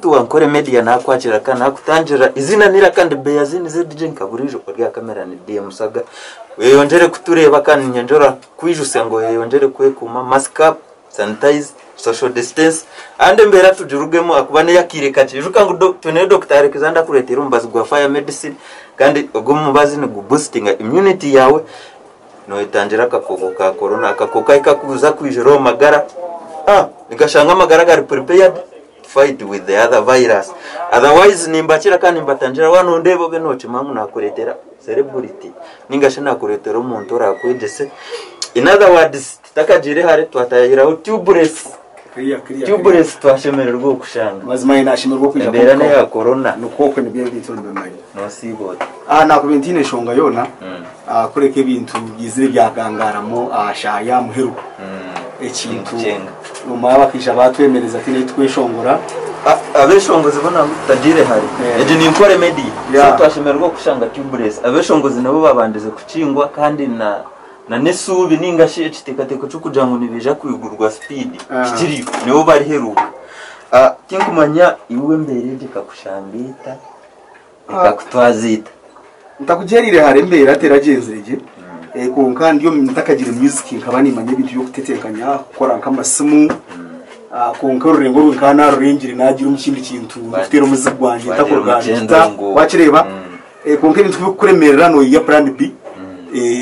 witu wa Nkore Media nakwakira kandi nakutangira izina niraka ndi Beyazini ZJ nka burijo ori aha kamera ni DM Saga. Weyongyere kutureeba kandi ninyongyera kwijutsya ngu oyeyongyere kwekuuma, mask up, sanitize, social distance and embeera tugirugemu ahakuba n'eyakaire kakye. Ijuka ngu twineyo Dokita Alexander akureteire omubazi gwa fire medicine kandi ogu omubazi nigu boostinga immunity yaawe Noyetangira akakooko ka corona, akakooko ahi kakuza kwijira omu magara, ah, nikashanga amagara gari prepared to fight with the other virus. Otherwise nimbakira kandi nimbatangira waaba nondeeba obe nokimanya ngu nakureetera celebrity ninga shi nakureetera omuntu orakwegyese. In other words, tutakagiire hare twatahiraho tubeless. Clear, clear, Tubeless twashemererwa okushanga. Mazima ayi nashemererwa okwija Embeera neya corona. Nikwo okwo nibyo ebintu nibimanya. Nosiiba ota? Ah nakuba ntiine nshonga yoona ah, kureka ebintu byizire byagangaramu aha shaaha ya muheru. Ekintu Ninkucenga. nomara bakaija batwemereza tihaine ei tukweshongora. Ah, abeshongozi bo nangwa tutagiire hare. Eh. Egi ni Nkore Media. Yeah. So twashemererwa okushanga Tubeless. Abeshongozi nibo babandize kukingwa kandi na Na n'esuubi nainga shi ekiteekateeko ky'okugira ngu nibaija kwigurwa sipiidi tikiriyo, nibo bariheruuka. Tinkumanya iwe embeera egi ekakushanga eta, ekakutwaza eta? Ntakugyereire hare embeera teragyenzire gye kwonka ndi omu ntakagire music nkaba nimanya ebintu by'okutetenkanya kukora nk'amasimu kwonka orurengo orwo nkaba narurengire nagira omu kindi kintu ndikuteera omuziki gwangye ntakuruga aha gita wakireeba? Kwonka ebintu ku birikukuremeerera noyiya plan B.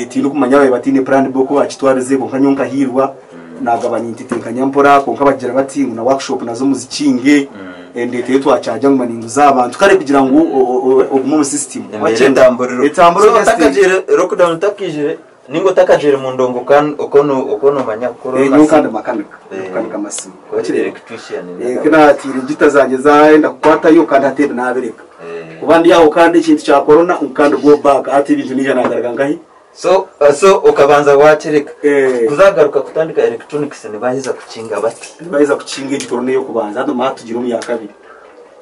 Tindikumanya ababaire bataine plan B oku baakitwarize kwonka nyowe nkahiirwa naagaba nintetenkanya mpora kwonka bagira bati ngu na workshop nazo muzikinge ndeeteyo twakyaja nguma ninguza aha bantu kare kugira ngu ogume omu system. Embeera etamburire. Etamburire So just otakagiire lockdown otakaijire ninga otakagiire mu ndongo okwo okwo nomanya kukora Nyowe nka ndi amasimu. makanika, ndikukanika amasimu. Wakireeba? Electrician. Ku naatiire gita zangye zaayenda kukwatayo kandi hati ebi naabireka. Kuba ndi aho kandi ekintu kya corona ngu kandi go back hati ebintu naija nagaruka nkahi? So so okabanza wakireka. Eh. Kuzagaruka kutandika electronics nibaheza kukinga bati. Nibaheza kukinga egi corona ey'okubanza hati nomanya tugire omu ya kabiri.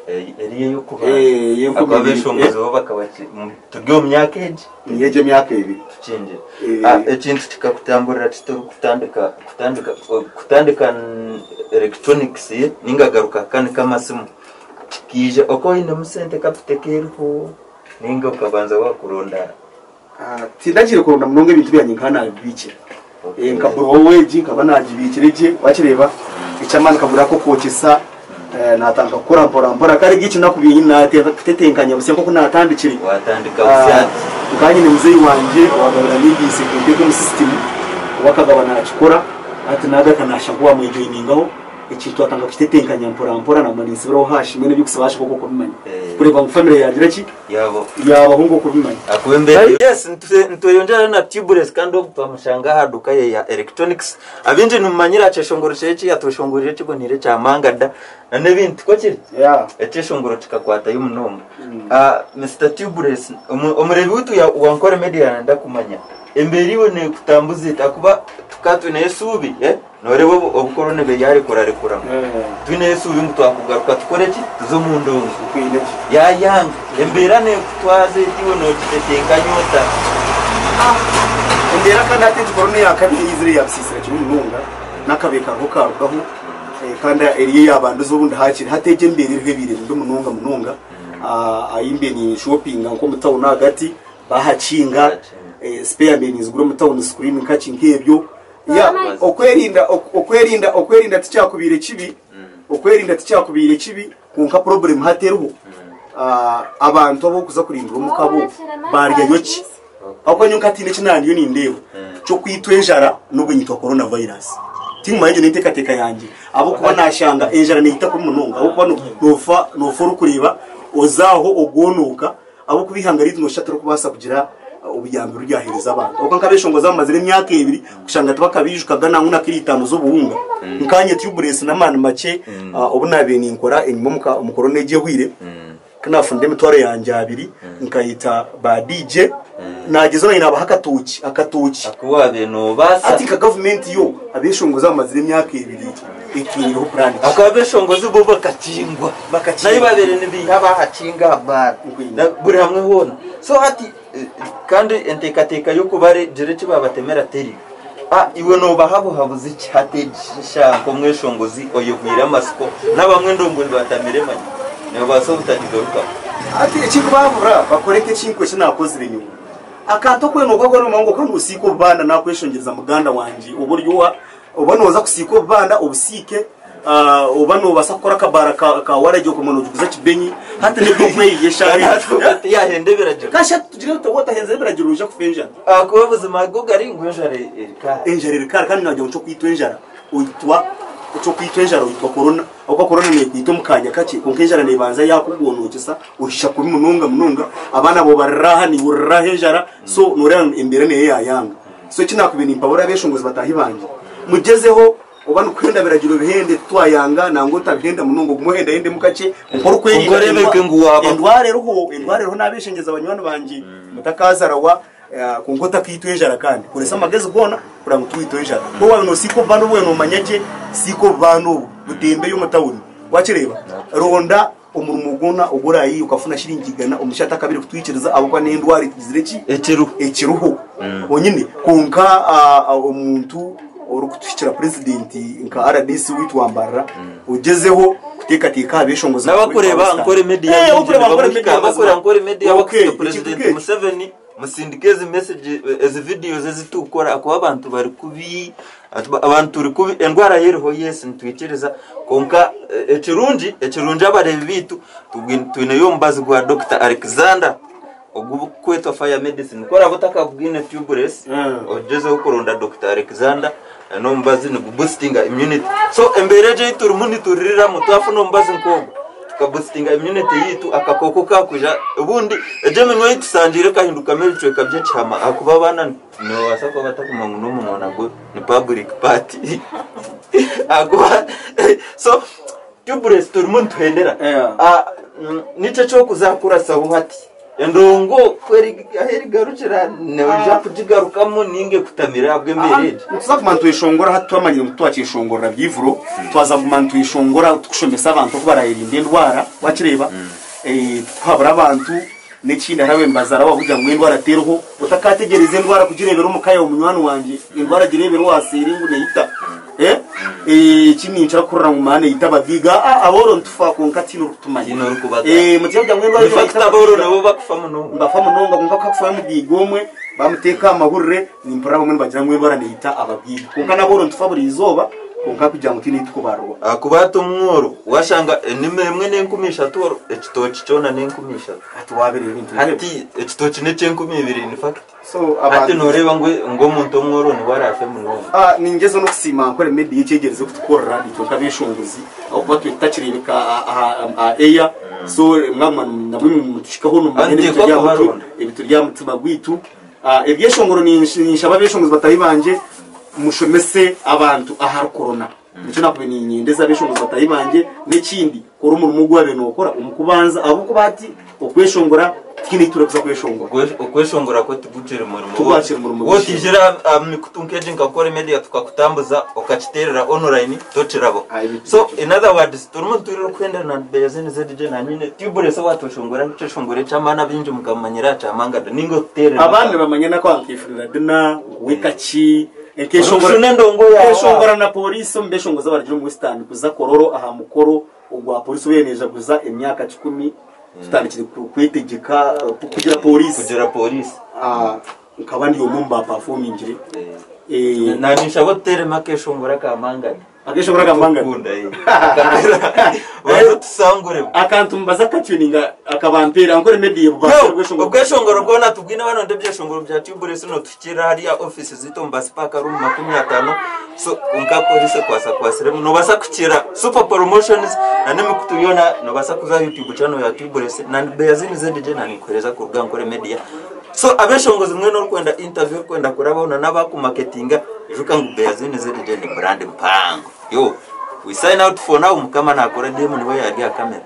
Eriyo ey'okubanza. Eh, ey'enkumi Ahakuba ibiri. abeshongozi bo bakaba turi omu myaka egi. Niyo egyo emyaka ebiri. Tukingire. Eh. Ah, ekintu kikakutamburira kita orikutandika kutandika kutandika electronics ninga garuka kukanika amasimu. Kikaija oku oinemu sente kapito ekeriho ninga okabanza wakuronda? Tindagiire kuronda munonga ebintu byangye nkaba nabibiikira. Nkagura owegi nkaba nagibiikire gye wakireeba eky'amaani nkagura ak'okwokyesa natandika kukora mpora mpora kare eki nakubiire nyine natetenkanya busya nk'oku natandikire. Watandika busya ati. Nkaba nyine muzeeyi wangye owagabira anyegiise kunteeka omu sisitimu we akagaba nakikora hati nagaruka nashusha nk'owamwejoyiningaho. Ekintu twatandika kukitetenkanya mpora mpora naguma ninsibiraho hashi mbwenu eby'okusiba hashi kwonka okubimanya kureeba ngu famire yaagira ki yaabaho ngu okubimanya. Ahakuba embeera Yes, nitweyongyerayo na tubeless kandi ogu twamushanga aha duka ye ya electronics. Abaingi nimumanyire aha kyeshongoro kye eki yatweshongorire ekiboniire ekya Mangada na n'ebindi tikwo kiri? Yeah. Ekyeshongoro kikakwatayo munonga. Mister Tubeless, omureebi waitu wa Nkore Media arenda kumanya embeera iwe neekutambuza eta ahakuba tukaba twineyo esuubi eh? Nooreeba obu obukoroni byarekurarekuramu. Twineyo esuubi ngu twakugaruka tukore ki? Tuze omu ndongo. Yaayanga. Embeera neekutwaza eta iwe noogitetenkanya ota? Embeera kandi hati egi korona eya kabiri eyizire yaabusiisira kimwe munonga, n'akabi kariho kaarugaho kandi eriyo eyaabandize obundi haakiri. Hati egi embeera eriho ebaire mbi munonga munonga, ahi mbaire ninshopinga nk'omu tawuni ahagati baahakinga, sipeya mbaire ninzigura omu tawuni sikuriini nkaki nk'ebyo. Ya, okwerinda, okwerinda, okwerinda tikyakubaire kibi, okwerinda tikyakubaire kibi, kwonka problem hati eriho, ah, abantu ab'okuza kurindira omuka bo baryayo ki? Ahabw'okuba nyowe nka tihaine eki naandiyo nindeeba ky'okwitwa enjara n'obu nyitwa corona virus. Tinkumanya egyo n'enteekateeka yangye ahabw'okuba naashanga enjara neita kubi munonga ahabw'okuba noofa noofa orikureeba oza aho ogwonoka Ahabw'okuba eihanga ryaitu nooshusha tirikubaasa kugira obuyambi obu ryaheereza abantu. Ahabw'okuba nk'abeshongozi abamazire emyaka ebiri kushanga tibakabiijukaga nangwa na kiro itaano z'obuhunga. Nkaanye tubeless n'amaani makye obu naabaire ninkora enyima omu korona egi ehweire, ku naafunire emitwaro yangye abiri nkayeta ba DJ, naagyezaho naanye naabaha akatooki, akatooki. Aku waabaire noobaasa. Hati nka gavumenti yo abeshongozi abamazire emyaka ebiri etwiineho puraani ki? Ahakuba abeshongozi bo bakakingwa. Bakakingwa. Nahi babaire nibaiha bahakinga aha baara buri hamwe hoona. So hati kandi enteekateeka y'okubagira eki baabatemera teriyo. Iwe noobaha buhabuzi ki hati egi eshaaha nk'omweshongozi oyehweire amatsiko n'abamwe endongo nibatamire manya? Noobaasa obutagigarukamu. Hati ekirikubahabura bakore nk'ekintu eki naakozire nyowe. Akantu okwena oku agu ngu oka noosiika obubanda naakweshongyereza muganda wangye oba ori owa oba nooza kusiika obubanda obusiike oba noobaasa kukora akabaara ka ka waragi okumwe noogiguza kibenyi hati n'eby'okweyiya eshaaha egi. Tiyahenda ebiragiro. Kasha tugire tuti waaba otahenzire ebiragiro noija kufa enjara. Ahakuba buzima go gari ngu enjara eri kaari. Enjara eri kaari kandi naagira ngu ky'okwitwa enjara oitwa eky'okwitwa enjara oitwa korona. Ahabw'okuba korona neekwita omu kaanya kakye, kwonka enjara neebanza yaakugwonokyesa ohisha kubi munonga munonga. Abaana baawe barira aha, naiwe orira aha enjara, so nooreeba ngu embeera neyo yaayanga. So eki naakubaire nimpabura abeeshongozi bataahi bangye, mugyezeho oba nikuhenda biragiro bihende titwayanga, nangwa otabihenda munonga ogume ohendahendemu kakye kwonka orikwerinda Kwonka oreebeke ngu waaba. Endwara eriho, endwara eriho naabeeshengyereza banywani bangye, mutakaazarawa. Kwonka otakaitwa enjara kandi koresa amagezi goona kureba ngu tiwaitwa enjara. Ku waabaire noosiika obubanda obu wabaire noomanya gye, siika obubanda obwo butembeyo omu tawuni. Waakireeba? Ronda omurimo gwona ogu oraayihe okafuna shiringi igana omushaija atakabaire kutwikiriza ahabw'okuba n'endwara etugizire ki? Ekiriho. Ekiriho onyine. Kwonka omuntu orikutuhikira purezidenti nka rdc waitu wa Mbarara, ogyezeho kuteekateeka aha beeshongozi N'abakureeba Ankole Media baingi nibamuhika. Abakureeba Ankole Media abakuhika Purezidenti Museveni. Musindike ezi message ezi videos ezi tukukora ahakuba abantu bari kubi abantu turi kubi endwara yo eriho yes nitwikiriza kwonka ekirungi ekirungi abareebi baitu twineyo omubazi gwa Dokita Alexander ogurikwetwa fire medicine ku oraabe otakabwine tubeless ogyezeho kuronda Dokita Alexander n'omubazi nigubusitinga immunity so embeera egi ei turimu nituririramu twafuna omubazi nk'ogwo Tukabusitinga immunity yaitu akakooko kakwija obundi egyo eminwa ei tusangiire ekahindukamu ebicweka by'ekihama ahakuba abaana nibabaasa kuba batakumanya ngu n'omunwa nagwo ni public part ahakuba so tubeless turimu nituhendera nikyo ekyokuza kukurasaho hati. Endongo ku ahu erigarukira noija kugigarukamu ninga ekutamire ahabw'embeera egi? Nituza kuguma nitweshongora hati twamanyire ngu titwakyeshongorera byivuro, twaza kuguma nitweshongora tukushomesa abantu oku barayerinde endwara wakireeba, tukuhabura abantu n'ekindi hariho abebazaara abakugira ngu endwara teriho, otakategyereza endwara kugireebera omu ka yaawe munywani wangye, endwara gireebere owaseeri ngu neita. Eki ninkira kuhurira ngu maani eyita abagaiga abooro nitufa kwonka tihaine orikutumanya. Tihaine orikubagamba. Mutya kugira ngu endwara In fact abooro nibo bakufa munonga. Nibafa munonga kwonka ku hakufayo omugaiga omwe bamuteeka aha mahurire nimpurira abamwe nibagira ngu endwara neyita abagaiga. Kwonka n'abooro nitufa buri izooba kwonka kugira ngu tihaine ei tukubarirwa. Ahakuba hati omworo washanga enimi emwe n'enkumi ishatu ekitookye kyona n'enkumi ishatu. Hati wabireeba ebintu nk'ebyo. Hati ekitookye n'ekyenkumi ibiri in fact. So Hati abantu nooreeba ngu ngu omuntu omworo niwe araafe munonga. Ah, ningyezaho n'okusiima Ankole Media ekyegyerize kutukorera itwe nk'abeshongozi ahabw'okuba twe tutakireebeka aha aha air so mwaguma nabwo nimutuhikaho nimumanya Anti n'ebituri aha mutwe kubaronda. ebituri aha mutima gwaitu. Ah, ebyeshongoro ninshaba abeshongozi bataahi bangye mushomese abantu ahari korona. Nikyo nakubaire niinyendeza abeshongozi bataahi bangye. N'ekindi, kora omurimo ogu waabaire nookora omu kubanza ahabw'okuba hati okweshongora tihaine ei turikuza kweshongora. Okweshongora kwo tigukiri murimo. Tigwakiri murimo Waaba otaizire aha mikutu nk'egi nka Kore Media tukakutambuza okakiteerera online tokirabaho. So in other words turimu nituhurira okuhendera na Beyazini ZJ na nyine Tubuless owaatweshongora ekyeshongoro eky'amaani abaingi mukamumanyira aha kyamangada nainga otuteerere Abandi nibamanya naku aha nkefunira dina, ngu wekaki. Orikushuna endongo yaawe aho. Nkeshongora na poriisi omu beshongozi abarugire omu Western kuza Kololo aha mukoro ogwa poriisi obu neejaguza emyaka kikumi tutandikire kwetegyeka kugira poriisi. Kugira poriisi. Nkaba ndi omwe omu baapafomingire. Naanye nshaba otuteeremu akeshongoro aka Mangani. Akeshongoro aka Mangani? Tukunda, eh. Banza otusanguremu. Akantu mbaza katuninga akabampeera Ankole Media Yo, obweshongoro bwona tubwine baronda ebyeshongoro bya Tubuless notuhikirira hariya office zaitu omu Bus Park room 50 so kwonka police ekwasakwatsiremu nobasa kukira Super Promotions na n'emikutu yoona nobasa kuza aha YouTube channel ya Tubuless na Beyazini ZJ na ninkuhereza kuruga Ankole Media so abeshongozi mwena orikwenda interview orikwenda kurabaho na n'abakumaketinga ijuka ngu Beyazini ZJ ni brand mpango yo we sign out for now mukama nakora DM niwe yari aha camera.